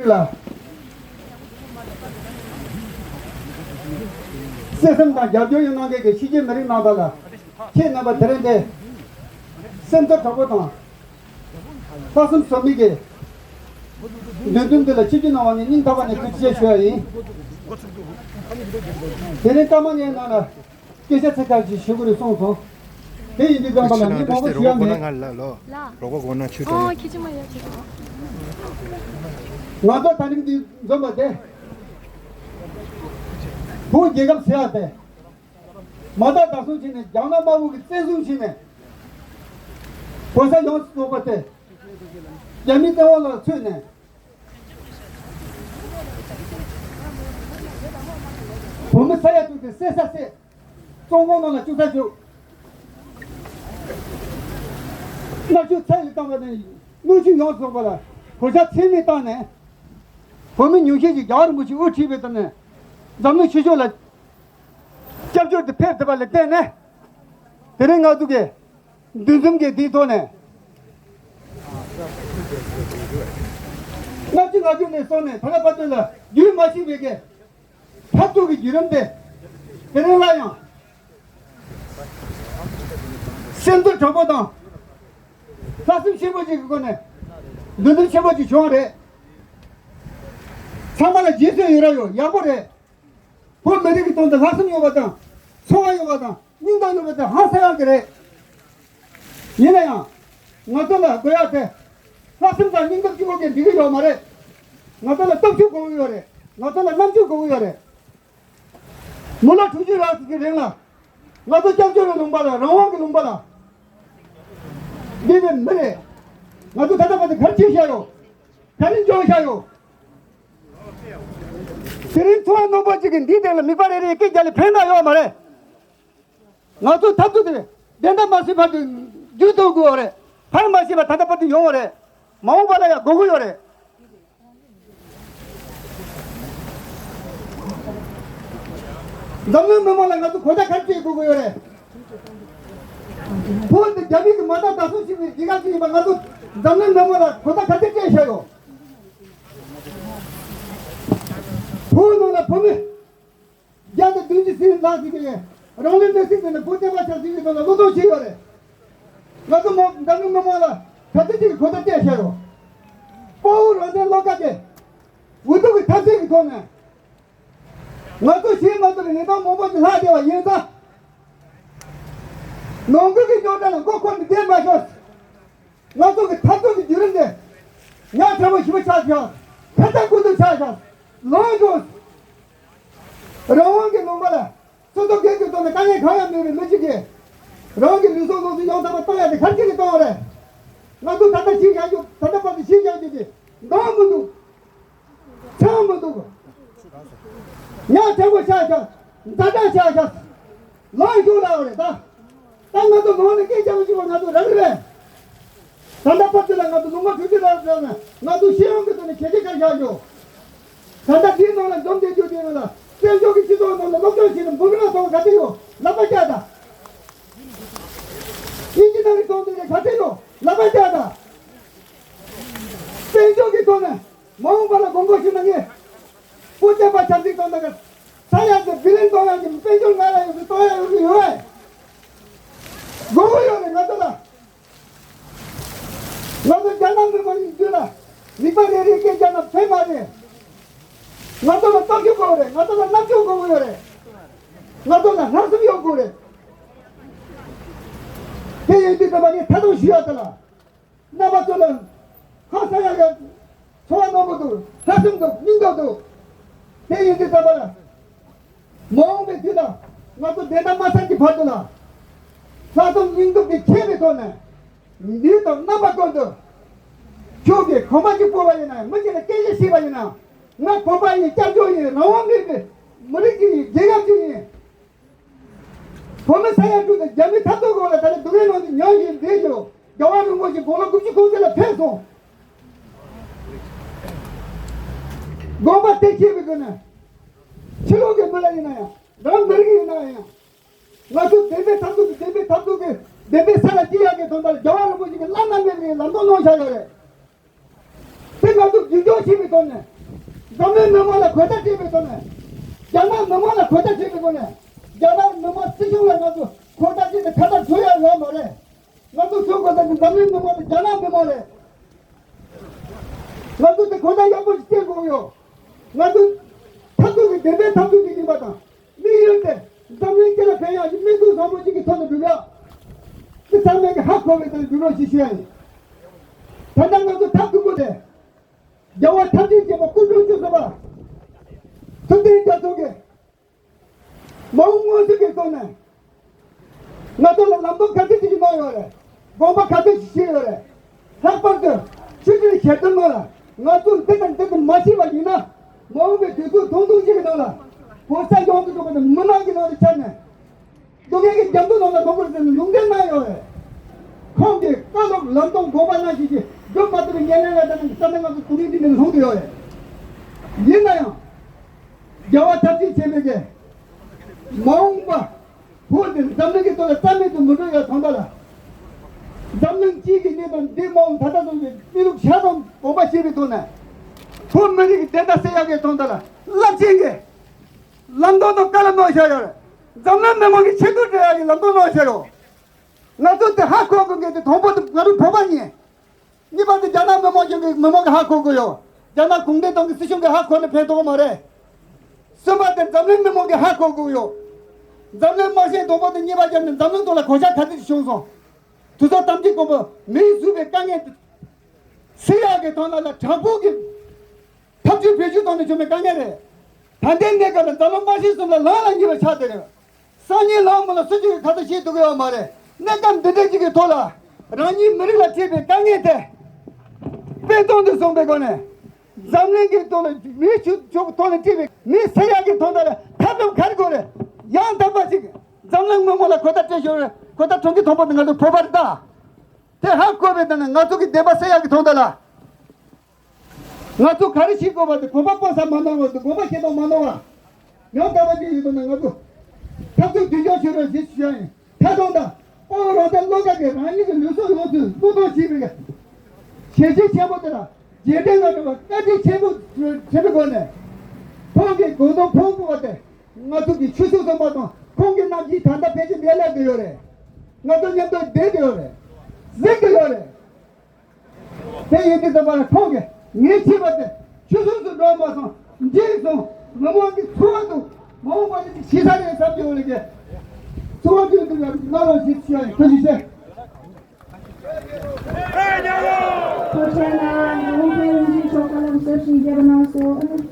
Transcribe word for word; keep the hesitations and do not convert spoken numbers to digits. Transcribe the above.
ལ། བརྩེ་སེམས་དང་རྒྱབ་སྐྱོར་ཡང་གནང་མཁན་གྱི་ཕྱི་རྒྱལ་མི་རིགས་རྣམ་པ་ལ། ཁྱེད་རྣམ་པ་དེ་རིང་འདི་སེམས་ཚོར་དྲག་པོ་དང་། ལྷག་བསམ་ཟོལ་མེད་ཀྱི་འདུན་འདུན་འདི་ལ་ཆིབས་བསྒྱུར་གནང་བ་ནི་སྙིང་ཐག་པ་ནས་ཐུགས་རྗེ་ཆེ་ཞུ་བ་ཡིན། དེ་རིང་སྐར་མ་ལྔའི་ནང་ལ་སྐད་ཆ་ཚིག་ཁ་ཅིག་ཞུ་དགོས་རེད་གསུངས་སོང་། དེ་ཡིན་དུས་ཙམ་པ་ལ་ངས་མང་པོ་ཞུ་ཡ་མེད། ལ། རོགས་པ་དགོས་ན་ཆུ་དྲངས། ཨོ་ཁྱེད་ཀྱི་མ་ཡ་ཁྱེད་ཀྱི། ང་ཚོ་ད་རིང་འདི་འཛོམས་པ་དེ། བོད་རྒྱལ་ཁབ་ཟེར་ཡ་དེ། མ་དག་དག་སོང་བྱས་ནས་རྒྱ་ནག་དམར་པོ་གི་བཙན་བཟུང་བྱས་ནས། བོད་ས་ཡོངས་སུ་རྫོགས་པ་དེ། རྒྱ་མིའི་བཙན་དབང་ལ་ཚུད་ནས། བོད་མི་ས་ཡ་དྲུག་དེ་བསད་ས་བསད། བཙོན་ཁང་ནང་ལ་བཅུག་ས་བཅུག་མནར་གཅོད་ཚད་ལས་བཏང་བ་དང་། སྣོད་བཅུད་ཡོངས་སུ་རྫོགས་པ་ལ་གོད་ཆག་ཚད་མེད་བཏང་ནས། བོད་མི་ཉུང་ཤས་ཤིག་རྒྱལ་བ་རིན་པོ་ཆེ་དབུ་ཁྲིད་པའི་ཐོག་ནས་འཛམ་གླིང་ཕྱི་ཕྱོགས་ལ་སྐྱབས་བཅོལ་དུ་ཕེབས་ཐུབ་པ་ལ་བརྟེན་ནས། དེ་རིང་ང་ཚོ་གི་འདུ་འཛོམས་ཀྱི་འདིའི་ཐོག་ནས། ལྔ་བཅུ་ང་བཅུ་ནས་བཟུང་ནས་ད་ལྟ་བར་དུ་ལ་རྒྱུན་མ་ཆད་པའི་གི་འཐབ་རྩོད་ཀྱི་བརྒྱུད་རིམ་དེ། དེ་རིང་ལ་ཡང་སེམས་ཚོར་དྲག་པོ་དང་། ལྷག་བསམ་ཆེན་པོ་ཅིག་གི་སྒོ་ནས་འདུ་འཛོམས་ཆེན་པོ་ཅིག་བྱུང་བ་རེད། ཚང་མ་ལ་རྗེས་སུ་ཡི་རང་ཡོད། ཡག་པོ་རེད། བོད་མི་རིགས་ཀྱི་དོན་དུ་ལྷག་བསམ་ཡོད་པ་དང་། ཚོར་བ་ཡོད་པ་དང་། སྙིང་སྟོབས་ཡོད་པ་དེ་ཧང་སང་ཡག་གི་རེད། ཡིན་ན་ཡང་། ང་ཚོ་ལ་དགོས་ཡག་དེ། ལྷག་བསམ་དང་སྙིང་སྟོབས་གཅིག་པོ་གིས་འགྲིག་གི་ཡོད་མ་རེད། ང་ཚོ་ལ་སྟོབས་ཤུགས་དགོས་ཀྱི་ཡོད་རེད། ང་ཚོ་ལ་རྣམ་དཔྱོད་དགོས་ཀྱི་ཡོད་རེད། མི་ལོ་དྲུག་ཅུ་ལྷག་ཅིག་གི་རིང་ལ། ང་ཚོ་སྐྱབས་བཅོལ་བའི་ལུང་པ་ལ། རང་དབང་གི་ལུང་པ་ལ། འདི་ནི་མི་རེད། ང་ཚོ་ད་ལྟ་བར་དུ་ག་རེ་བྱས་བཞག་ཡོད། ག་རེ་འཇོག་བཞག་ཡོད། དེ་རིང་ཚོར་བ་རྣོན་པོ་ཅིག་གིས་འདིའི་སྟེང་ལ་མིད་པ་རེ་རེ་སྐད་རྒྱག་ལས་ཕན་ཐོགས་ཡོད་མ་རེད། ང་ཚོ་འཐབ་རྩོད་དེ་བདེན་མཐའ་མ་ཟིན་བར་དུ་མཇུག་རྫོགས་དགོས་པ་རེད། ཕར་མ་ཕྱིན་པར་ད་ལྟ་བར་དུ་ཡོང་བ་རེད། མ་འོངས་པ་ལ་ཡང་དགོས་ཀྱི་ཡོད་རེད། འཛམ་གླིང་མི་མང་ལ་ང་ཚོ་གོ་བརྡ་ག་རེ་སྤྲད་དགོས་ཀྱི་ཡོད་རེད། བོད་འདི་རྒྱ་མི་གི་མ་དག་དག་སོང་ཕྱིན་པའི་རྒྱལ་ཁབ་ཅིག་ཡིན་པ་ང་ཚོ་འཛམ་གླིང་མི་མང་ལ་གོ་བརྡ་ག་ཚོད་སྤྲད་བཞག་ཡོད། བོད་ནང་ལ་བོད་མི་བརྒྱ་དང་བདུན་ཅུ་ཟིན་ལྷག་ཟིན་པའི་རང་ལུས་མེར་སྲེག་བཏང་ནས་བོད་བསྟན་པ་ཆབ་སྲིད་ཀྱི་ཐོག་ལ་བློས་གཏོང་བྱས་ཡོད་རེད། ང་ཚོ་མོ་འཛམ་གླིང་མི་མང་ལ་ག་ཚོད་ཅིག་གི་གོ་བརྡ་སྤྲད་བཞག་ཡོད། དཔའ་བོ་རང་བཙན་བློ་དགའ་དེ་འུ་ཐུག་གི་འཐབ་རྩོད་ཀྱི་ཐོག་ནས། ང་ཚོ་ཞེད་མ་ཐུབ་པའི་གནས་སྟངས་མང་པོ་ཞིག་ལྷག་བསྡད་པ་ཡིན་ཙང་། ནང་ཁུལ་གྱི་རྙོག་དྲ་ལ་མགོ་འཁོར་ནས་བསྡད་མ་ཤོག་ང་ཚོ་གི་འཐབ་རྩོད་ཀྱི་བརྒྱུད་རིམ་དེ་ཉག་ཕྲ་མོ་ཞིག་མ་ཆགས་ཤོག་ཁ་ཏ་ཀུ་ཏུ་ཆགས་ཤོག་ལངས་ཤོག་རང་དབང་གི་ལུང་པ་ལ་སོ་སོ་སྒེར་གྱི་ཐོག་ནས་དཀའ་ངལ་གང་ཡང་མེད་པའི་མི་གཅིག་གིས་རང་གི་ལུས་སྲོག་ལོངས་སུ་ཡོང་ཐབས་གཏོང་ཡ་དེ་ག་རེ་བྱས་ནས་གཏོང་བ་རེད། ང་ཚོ་ད་ལྟ་ཤི་བཞག་རྒྱུ། ད་ལྟ་བར་དུ་ཤི་བཞག་རྒྱུ་དེ་འདང་མི་འདུག་ཆང་མི་འདུག་ཉག་ཕྲ་མོ་ཆགས་ཤག་འཛའ་དྲག་ཆགས་ཤག་ལངས་ཤོག་ལབ་པ་རེད་ད། ད་ང་ཚོ་ནང་ནས་སྐད་རྒྱག་མི་ཤེས་པ་ང་ཚོ་རང་རེད། ད་ལྟ་བར་དུ་ལ་ང་ཚོ་ལུང་པ་དྲུག་ཅུ་ལྷག་ཙམ་ནས་ང་ཚོ་ཤེས་ཡོན་གྱི་ཐོག་ནས་གལ་ཆེ་ཁ་བཞག་ཡོད། ད་ལྟ་དེའི་ནང་ལ་འཛོམས་བསྡད་རྒྱུ་དེ་ནང་ལ་བཙན་བྱོལ་གྱི་སྤྱི་ཚོགས་ནང་ལ་སློབ་སྦྱོང་བྱས་ནས་འབུམ་རམས་སོང་ག་ཚོད་ཡོད། ལག་པ་བརྐྱངས་དང་། ཨིན་ཇི་ནི་ཡར་སོང་དེ་ནས་ག་ཚོད་ཡོད། ལག་པ་བརྐྱངས་དང་། བཙན་བྱོལ་གྱི་ཐོག་ནས། མ་འོངས་པ་ལ་དགོངས་སྐོར་ཞུ་ན་ངས། བོད་བསྟན་པ་ཆབ་སྲིད་གཏོང་སྟངས་ཀྱི་ས་ཡ་གི་བི་ལིན་གཏོང་ཡག་གི་དཔལ་འབྱོར་ལྔ་ཡ་ཡོད་ཀྱི་གཏོང་ཡག་ཡོད་ཀྱི་ཡོད་པས། དགོས་མཁོ་ཡོད་རེད་ང་ཚོ་ལ། ང་ཚོ་རྒྱ་ནག་མི་མང་ཡིན་དུས་ལ་མིད་པ་རེ་རེ་སྐད་རྒྱག་ན་ཕན་མ་རེད། ང་ཚོ་ལ་སྟོབས་ཤུགས་དགོས་རེད། ང་ཚོ་ལ་རྣམ་དཔྱོད་དགོས་ཀྱི་ཡོད་རེད། ང་ཚོ་ལ་ལྷག་བསམ་ཡོད་དགོས་རེད། དེ་ཡིན་དུས་ད་བར་ངས་ཐད་གཏོང་ཞུ་ཡག་དེ་ལ། རྣམ་པ་ཚོ་ལ་ཧ་སང་ཡག་གི་ཚོར་བ་རྣོན་པོ་འདུག་ལྷག་བསམ་འདུག་སྙིང་སྟོབས་འདུག་དེ་ཡིན་དུས་ད་བར་མ་འོངས་པའི་དུས་ལ་ང་ཚོ་བདེན་མཐའ་མ་གསལ་གྱི་བར་དུ་ལ་ལྷག་བསམ་སྙིང་སྟོབས་ཀྱིས་ཁྱེད་ཀྱི་ཐོག་ནས་འདི་དང་རྣམ་པ་ཀུན་ཏུ་ཁྱོད་ཀྱིས་གོམ་པ་གཅིག་སྤོ་བ་ཡིན་ན་ཡང་མི་གཅིག་ལ་སྐད་ཆ་བཤད་པ་ཡིན་ན་ང་གོམ་པ་ཡིན། སྐྱབས་བཅོལ་ཡིན། རང་དབང་མེད་པའི་མི་རིགས་ཅིག་ཡིན། རྒྱལ་ཁབ་ཅིག་ཡིན། བོད་མི་ས་ཡ་དྲུག་དང་རྒྱ་མི་འཐབ་རྩོད་སྐོར་ལ་ད་ནི་སྡུག་བསྔལ་ནང་དུ་མྱོང་བཞིན་བསྡད་ཀྱང་རྒྱལ་བ་རིན་པོ་ཆེ་དགུང་ལོ་དགུ་བཅུ་གོང་ས་ལ་ཕེབས་སོང་། དགོངས་པ་དེ་ཤེས་པའི་སྒོ་ནས་ཕྱི་ལོགས་ཀྱི་མི་ལ་ཡིན་ན་ཡང་རང་མི་རིགས་ཡིན་ན་ཡང་ང་ཚོ་བདེན་པའི་འཐབ་རྩོད་ཀྱི་བདེན་པའི་འཐབ་རྩོད་ཀྱི་བདེན་པའི་ས་ལ་སྐྱེལ་ཡག་གི་དོན་དག་རྒྱལ་བ་རིན་པོ་ཆེ་གི་བླ་ན་མེད་པའི་ལམ་སྟོན་གནང་བཞག་ཡོད་རེད། དེ་ང་ཚོ་རྒྱུན་འཁྱོངས་བྱེད་པའི་ཐོག་ནས་ འཛམ་གླིང་མི་མང་ལ་གོ་བརྡ་སྤྲད་པའི་ཐོག་ནས། རྒྱ་ནག་མི་མང་ལ་གོ་བརྡ་སྤྲད་པའི་ཐོག་ནས། རྒྱ་ནག་མི་མང་སྲིད་གཞུང་ལ་ང་ཚོ་གོ་བརྡ་སྤྲད་དེ་ཁ་བརྡ་བཟོ་ཡ་ཡོད་མ་རེད། ང་ཚོ་བཟོ་དགོས་ས་དེ་འཛམ་གླིང་མི་མང་དང་རྒྱ་ནག་མི་མང་རེད། ང་ཚོ་དེ་གོ་བརྡ་ཡག་པོ་ཞིག་སྤྲད་དགོས་ཡོད། ང་ཚོ་འཐབ་རྩོད་ཀྱི་བདེན་པའི་འཐབ་རྩོད་ཅིག་ཡིན་པ་དང་། དམིགས་ཡུལ་དེ་འཛམ་གླིང་སྤྱི་ལ་ཕན་ཡག་གི་དམིགས་འདུན་བཟང་པོ་ཅིག་གི་ཐོག་ནས་སྒྲུབ་ཡག་དེ་ཚང་མས་ཀྱི་ཧ་གོ་བའི་ཐོག་ནས་སྒྲུབ་རོགས་ཞེས་ཞུ་ཡ་ཡིན། ད་ལྟ་ང་ཚོ་ཐབས་སྡུག་པོ་དེ། རྒྱལ་བ་ཐམས་ཅད་མཁྱེན་པ་སྐུ་འཁྲུངས་མཆོད་ཚོགས་པ། ཐུབ་བསྟན་རྒྱ་མཚོ་གིས། མ་འོངས་མངོན་སུམ་གྱི་ཐོག་ནས། ང་ཚོ་ལ་ལམ་སྟོན་ག་ཚོད་ཅིག་གནང་ཡོད་རེད། དགོངས་པ་ག་ཚོད་ཅིག་བཞེས་ཡོད་རེད། ལྷག་པར་དུ་ཆོས་ཁྲིམས་ཞལ་འདོན་ནང་ལ་ང་ཚོ་འདི་དང་འདི་ཙམ་མ་བྱས་པ་ཡིན་ན། མ་འོངས་པའི་དུས་ཚོད་ཐུང་ཐུང་ཞིག་གི་ནང་ལ་གོ་ས་ཡོང་དུ་འགྲོ་བ་དང་མི་མང་གི་ནང་དུ་འཆར་ནས། སྡུག་བསྔལ་གྱི་རྒྱ་མཚོ་ནང་ལ་ལྷུང་དགོས་ཟེར་ནས་ལུང་བསྟན་གནང་ཡོད་རེད། ཁོང་གིས་བཀའ་སློབ་ལམ་སྟོན་དགོངས་པ་གནང་བཞིན་གྱི་འགྲུབ་མ་ཐུབ་པའི་ཉེར་ལེན་ལ་བརྟེན་ནས་ས་གནས་ང་ཚོ་དུ་རིང་འདི་ནས་ལྷུང་དུ་ཡོད་རེད། ཡིན་ན་ཡང་། རྒྱལ་བ་ཐམས་ཅད་མཁྱེན་པའི་གི། མ་འོངས་པ། བོད་འདི་འཛམ་གླིང་གི་ཐོག་ལ་རྩ་མེད་དུ་མི་འགྲོ་ཡ་དོན་དག་ལ། འཛམ་གླིང་སྤྱི་གི་གནས་སྟངས་འདི་མ་འོངས་ད་ལྟ་ཙམ་གྱི་མི་ལུགས་ཤ་སྟོང་དགོངས་པ་བཞེས་པའི་ཐོག་ནས། བོད་མི་རིགས་ཀྱི་བདེན་མཐའ་གསལ་ཡག་གི་དོན་དག་ལ་རླབས་ཆེན་གྱི། ལམ་སྟོན་དང་བཀའ་སློབ་གནང་བཞག་ཡོད་རེད། འཛམ་གླིང་མི་མང་གི་ཆེད་དུ་འབྲེལ་ཡག་གི་ལམ་སྟོན་གནང་བཞག་ཡོད། ང་ཚོ་དེ་ཧ་གོ་དགོས་མཁན་དེ་དང་པོ་དེ་ང་རང་བོད་པ་ཡིན། གཉིས་པ་དེ་རྒྱ་ནག་མི་མང་གི་མི་མང་གི་ཧ་གོ་དགོས་ཡོད། རྒྱ་ནག་གུང་ཁྲན་ཏང་གི་སྲིད་གཞུང་གི་ཧ་གོ་ནས་ཕན་ཐོགས་མ་རེད། གསུམ་པ་དེ་འཛམ་གླིང་མི་མང་གི་ཧ་གོ་དགོས་ཡོད། འཛམ་གླིང་དམག་ཆེན་དང་པོ་དེ་གཉིས་པ་བརྒྱབ་ནས་འཛམ་གླིང་ཐོག་ལ་གོད་ཆག་ག་ཚོད་ཅིག་བྱུང་སོང་། དུས་ཚོད་ཐམས་ཅད་ཀུན་པོ་མིས་བཟོས་པའི་དཀའ་ངལ་དེ། སེལ་ཡག་གི་ཐོག་ལ་ལ་དྲག་པོ་གི་ཐབས་ཇུས་བེད་སྤྱོད་བཏང་ནས་བྱུང་བའི་དཀའ་ངལ་རེད། ད་ལྟའི་གནས་སྐབས་ལ་འཛམ་གླིང་དམག་ཆེན་གསུམ་ལ་ལངས་ལ་ཉེ་བའི་ཆ་དེ་རེད། སང་ཉིན་ལངས་མིན་ལ་སུ་གཅིག་གིས་ཁ་ཚ་ཤེས་ཐུབ་ཀྱི་ཡོད་མ་རེད། གནས་སྐབས་འདི་འདྲ་ཅིག་གི་ཐོག་ལ་རང་ཉིད་མི་རིགས་ལ་འཕྲད་པའི་དཀའ་ངལ་དེ་དཔེ་སྟོན་དུ་སོང་པའི་སྒོ་ནས། འཛམ་གླིང་གི་ཐོག་ལ་མིའི་ཆོས་ཕྱོགས་ཐོག་ནས་འཁྲིད་པའི་མིའི་སེལ་ཡག་གི་དོན་དག་ལ་ཐབས་ལམ་ག་རེ་དགོས་རེད། ཡང་དག་པ་ཞིག་འཛམ་གླིང་མི་མང་ལ་གོ་བརྡ་སྤྲད་ཤོར་རེད། གོ་བརྡ་གྲོང་ཁྱེར་མཐོན་པོ་དེ་ང་ཚོ་བོད་པ་རེད་ད། དེ་ཧ་གོ་བའི་ཐོག་ནས་ང་ཚོ་གི་བདེན་པ་གསལ་ཡག་གི་ཐོག་ལ། ང་ཚོ་ག་རེ་བྱེད་དགོས་པ་དེ་དགོངས་པ་སྤོ་ས་མ་གནང་བ་དེ་དགོངས་པ་བཞེས་སྟངས་མ་གནང་བ། ཡང་དག་པ་ཅིག་ཡོད་དོ་ན་ང་ཚོ་འཐབ་རྩོད་མདུན་སྐྱོད་བྱེད་རོགས་ཞེས་ཞུ་ཡ་ཡིན། ད་དུང་ད་ཨོ་རོ་ཏེ་བློ་དགའ་གིས་རང་ཉིད་ཀྱི་ལུས་སྲོག་ཡོངས་སུ་བློས་གཏོང་བྱས་པའི་ཞལ་བཞེས་ཆེན་པོ་དེ་ལ་རྗེས་དྲན་ལ་འགྲོ་བ་བཀའ་དྲིན་ཆེན་པོ་ཆེན་པོའི་སྒོ་ནས། ཁོང་གི་དགོངས་དོན་ཕོངས་པོ་བ་དེ་ང་ཚོ་གི་ཆུ་ཚོད་གསུམ་པ་དང་ཁོང་གི་རྣམ་ཤེས་ད་ལྟ་ཕལ་ཆེར་ངའི་ལག་ཏུ་ཡོད་རེད། ང་ཚོ་མཉམ་དུ་བསྡད་དུ་ཡོད་རེད། གཟིགས་དུ་ཡོད་རེད། དེ་ཡིན་དུས་ཙམ་པ་ལ་ཁོང་གིས་ངས་བྱས་པ་དེ་ཆུད་ཟོས་སུ་འགྲོ་མ་སོང་། འགྲིག་སོང་། མི་མང་གི་འཚོ་བ་དང་མ་འོངས་པ་ལ་ཅིག་ཞིག་ས་རེད་བསམ་གྱི་ཡོད་རེད་ཀྱི། འཚོ་བ་སྐྱོང་ཐུབ་ཡག་གི་གནང་རོགས་ཞེས་ཞུ་ཡ་ཡིན། ཐུགས་རྗེ་ཆེ། ཐུགས་རྗེ་ཆེ། ཨ་ནི།